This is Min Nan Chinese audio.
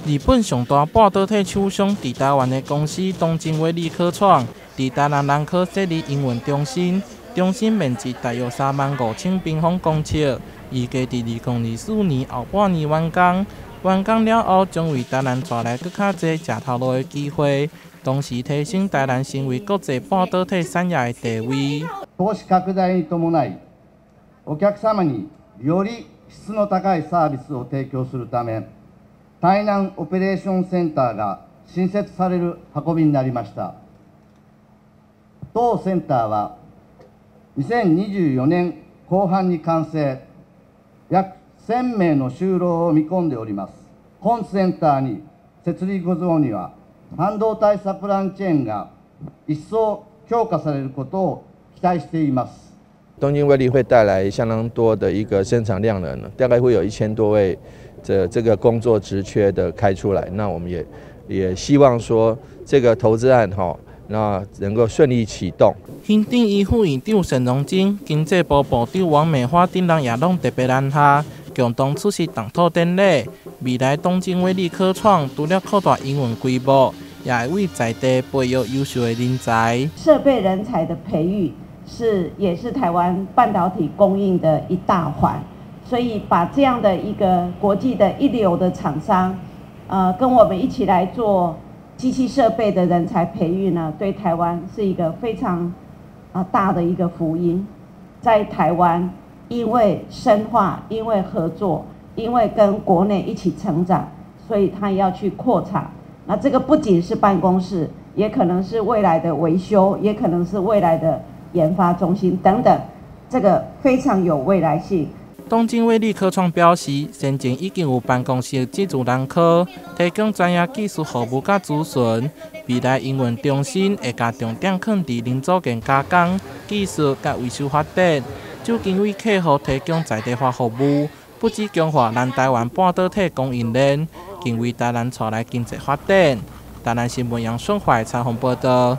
日本上大半導體廠商佇台灣的公司東京威力科創，佇台南南科設立營運中心，中心面積大約35,000平方公尺，預計佇2024年後半年完工。完工了後，將為台南帶來閣較濟食頭路的機會，同時提升台南成為國際半導體產業的地位。投資拡大に伴い、お客様により質の高いサービスを提供するため、台南オペレーションセンターが新設される運びになりました。当センターは2024年後半に完成、約1000名の就労を見込んでおります。本センターに設立後には、半導体サプライチェーンが一層強化されることを期待しています。東京威力會帶來相當多的一個生產量能，大概會有1000多位這個工作職缺的開出來。那我們也希望說這個投資案哈，那能夠順利啟動。行政院副院長沈榮津、經濟部部長王美花等人也攏特別南下，共同出席動土典禮。未來東京威力科創除了擴大營運規模，也會為在地培育優秀的人才。設備人才的培育也是台灣半導體供應的一大環，所以把這樣的一個國際的一流的廠商，跟我們一起來做機器設備的人才培育呢，對台灣是一個非常大的一個福音。在台灣，因為深化，因為合作，因為跟國內一起成長，所以他要去擴廠。那這個不僅是辦公室，也可能是未來的維修，也可能是未來的研發中心等等，這個非常有未來性。東京威力科創表示，先前已經有辦公室進駐南科，提供專業技術服務佮諮詢。未來營運中心會共重點放佇零組件加工、技術佮維修發展，就近為客戶提供在地化服務，不只強化南台灣半導體供應鏈，更為台南帶來經濟發展。台南新聞楊順懷採訪報道。